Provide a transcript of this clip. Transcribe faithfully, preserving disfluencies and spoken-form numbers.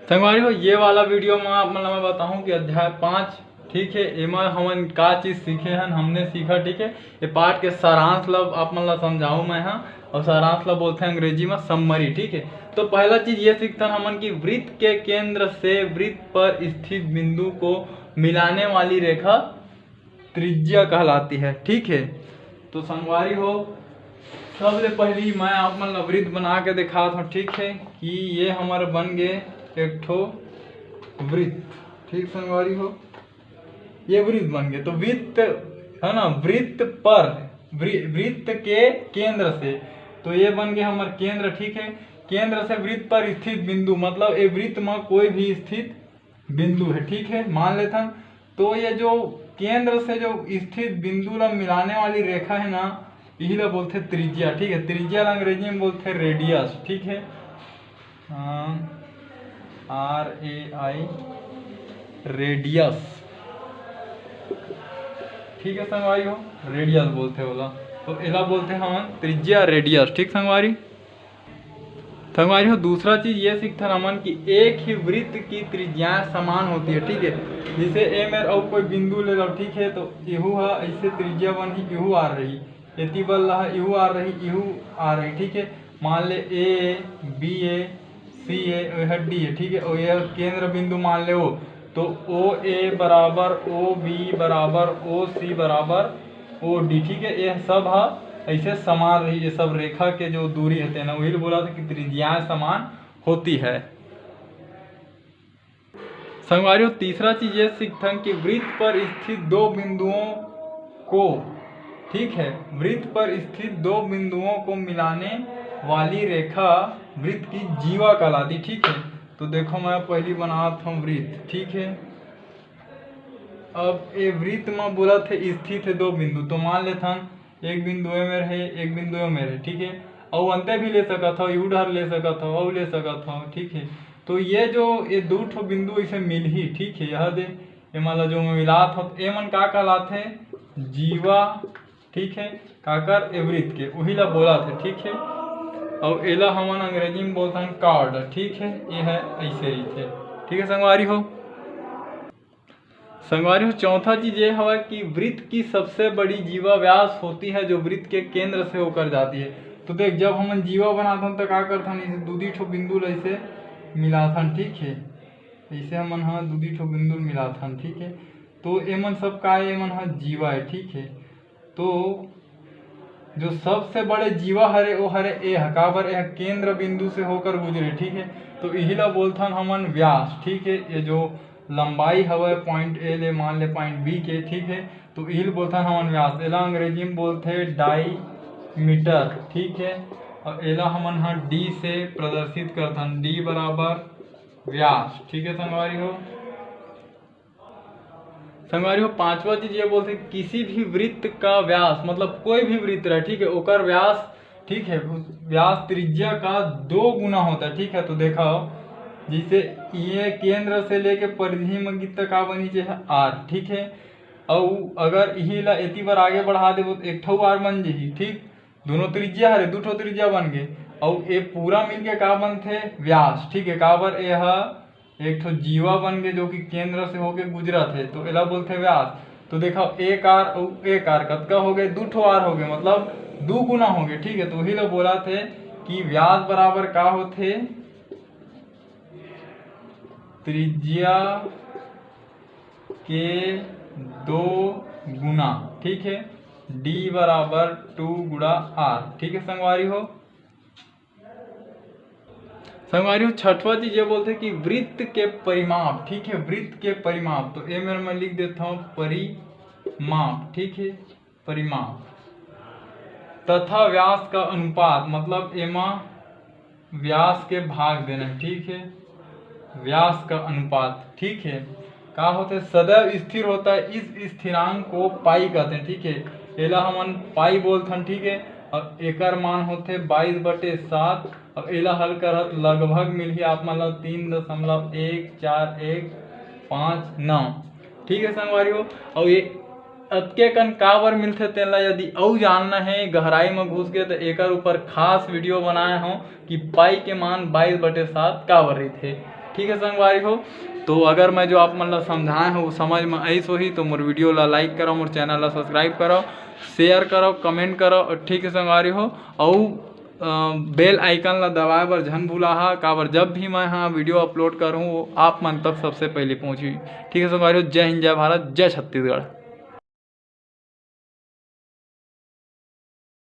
संगवारी हो, ये वाला वीडियो में आप मन ला मैं बताहूँ कि अध्याय पाँच, ठीक है, एमा हमन का चीज सीखे हन, हमने सीखा, ठीक है। ये पाठ के सारांश ला आप मन ला समझाहूँ मैं हा, और सारांश ला बोलथे अंग्रेजी में समरी, ठीक है। तो पहला चीज ये सीखथन हमन कि वृत्त के केंद्र से वृत्त पर स्थित बिंदु को मिलाने वाली रेखा त्रिज्या कहलाती है, ठीक है। तो संगवारी हो, सबले पहली मैं आप मन ला वृत्त बना के दिखात हूँ, ठीक है, कि ये हमर बन गे एक ठो वृत्त, ठीक संगवारी हो, ये वृत्त बन गे। तो वृत्त है ना, वृत्त पर वृ-, वृत्त के केंद्र से, तो ये बन गे हमर केंद्र, ठीक है। केंद्र से वृत्त पर स्थित बिंदु, मतलब ये वृत्त में कोई भी स्थित बिंदु है, ठीक है, मान लेथन। तो ये जो केंद्र से जो स्थित बिंदु ला मिलाने वाली रेखा है ना, यही ला बोलथे त्रिज्या, ठीक है। त्रिज्या ला अंग्रेजी में बोलथे रेडियस, ठीक है, आर ए आई, रेडियस, ठीक है संगवारी हो, रेडियस बोलथे ओला। तो एला बोलथे हमन त्रिज्या, रेडियस, ठीक संगवारी। संगवारी हो, दूसरा चीज ये सीखथन हमन कि एक ही वृत्त की त्रिज्याएं समान होती है, ठीक है। जैसे ए मेर अउ कोई बिंदु ले लो, ठीक है, तो इहू हा ऐसे त्रिज्या बनही, इहू आर रही, एती बल ला इहू आर रही, इहू आर रही, ठीक है। मान ले ए बी ए सी ए, ओहर डी है, ठीक है, और ये केंद्र बिंदु मान ले ओ, तो ओ ए बराबर ओ बी बराबर ओ सी बराबर ओ डी, ठीक है। ये सब हा ऐसे समान रही, ये सब रेखा के जो दूरी है तेना, वही बोला था कि त्रिज्याएं समान होती है। संगवारी हो, तीसरा चीज ये सीखथन कि वृत्त पर स्थित दो बिंदुओं को, ठीक है, वृत्त पर स्थित दो बिंदुओं को मिलाने वाली रेखा वृत्त की जीवा कहलाती, ठीक है। तो देखो, मैं पहली बनात हूँ वृत्त, ठीक है। अब ये वृत्त में बोलत है स्थित है दो बिंदु, तो मान लेथन एक बिंदु ए में रहे, एक बिंदु ए में रहे, ठीक है। अउ अंते भी ले सकत हो, यू डहर ले सकत हो, अउ ले सकत हो, ठीक है। तो ये जो ये दू ठो बिंदु इसे मिलही, ठीक है, यह दे, एमन ला जो मैं मिलात हो, तो एमन का कहलाथे? जीवा, ठीक है, काकर? ए वृत्त के, वही ला बोलत है, ठीक है। अउ एला हमन अंग्रेजी में बोलथन कॉर्ड, ठीक है, ये है ऐसे रहिथे, ठीक है संगवारी हो। संगवारी हो, चौथा चीज ये हवा कि वृत्त की सबसे बड़ी जीवा व्यास होती है, जो वृत्त के केंद्र से होकर जाती है। तो देख, जब हमन जीवा बनाथन तो का करथन, इसे दूदी ठो बिंदु ला इसे मिलाथन, ठीक है, इसे हमन हा दूदी ठो बिंदु मिलाथन, ठीक है। तो एमन सब का है? एमन हा जीवा है, ठीक है। तो जो सबसे बड़े जीवा हरे, वो हरे ए ह। काबर? ए ह केंद्र बिंदु से होकर गुजरे, ठीक है। तो इही ला बोलथन हमन व्यास, ठीक है। ये जो लंबाई हवे पॉइंट ए ले मान ले पॉइंट बी के, ठीक है, तो इही ला बोलथन हमन व्यास। एला अंग्रेजी में बोलथे डाईमीटर, ठीक है। और एला हमन ह डी से प्रदर्शित करथन, डी बराबर व्यास, ठीक है संगवारी हो। संगवारी हो, पांचवा चीज ये बोलथे, किसी भी वृत्त का व्यास, मतलब कोई भी वृत्त रहे, ठीक है, ओकर व्यास, ठीक है, उस व्यास त्रिज्या का दो गुना होता है, ठीक है। तो देखा हो, जैसे ये केंद्र से लेके परिधि में कितना का बनी जे है? आर, ठीक है। अउ अगर इही ला एती बर आगे बढ़ा देबो तो एक ठो आर बन जही, ठीक, दोनों त्रिज्या हरे, दू ठो त्रिज्या बन गए। अउ ये पूरा मिलके का बनथे? व्यास, ठीक है। काबर? ये हा एक ठो जीवा बन के जो कि केंद्र से होके गुजरत हे, तो एला बोलथे व्यास। तो देखा, एक आर अउ एक आर कतका हो गए? दू ठो आर हो गए, मतलब दू गुना हो गए, ठीक है। तो वही ला बोलत हे कि व्यास बराबर का होथे? त्रिज्या के दो गुना, ठीक है, डी बराबर टू गुणा आर, ठीक है संगवारी हो। संगवारी हो, छठवा चीज ये बोलथे कि वृत्त के परिमाप, ठीक है, वृत्त के परिमाप। तो ए मेर मैं लिख देता हूँ परिमाप, ठीक है, परिमाप तथा व्यास का अनुपात, मतलब एमा व्यास के भाग देना है, ठीक है, व्यास का अनुपात, ठीक है। का होथे? सदैव स्थिर होता है, इस स्थिरांक को पाई कहते हैं, ठीक है। एला हमन पाई बोलथन, ठीक है। और एकर मान होथे बाईस बटे सात। अब एला हल करत लगभग मिलही आप मन ला तीन दशमलव एक चार एक पाँच नौ, ठीक है संगवारी हो। और ये अतके कन काबर मिलथे तेन ला यदि अउ जानना है गहराई में घुस के, तो एकर ऊपर खास वीडियो बनाए हो कि पाई के मान बाईस बटे सात काबर रहिथे। ठीक है संगवारी हो, तो अगर मैं जो आप मन ला समझाए हूँ वो समझ में आइस होही तो मोर video ला like करो, मोर channel ला subscribe करो, share करो, comment करो। और ठीक है संगवारी हो, अउ bell icon ला दबाए बर झन भूलाहा, काबर जब भी मैं हाँ video upload करूँ वो आप मन तक सबसे पहले पहुँची। ठीक है संगवारी हो, जय हिंद, जय भारत, जय छत्तीसगढ़।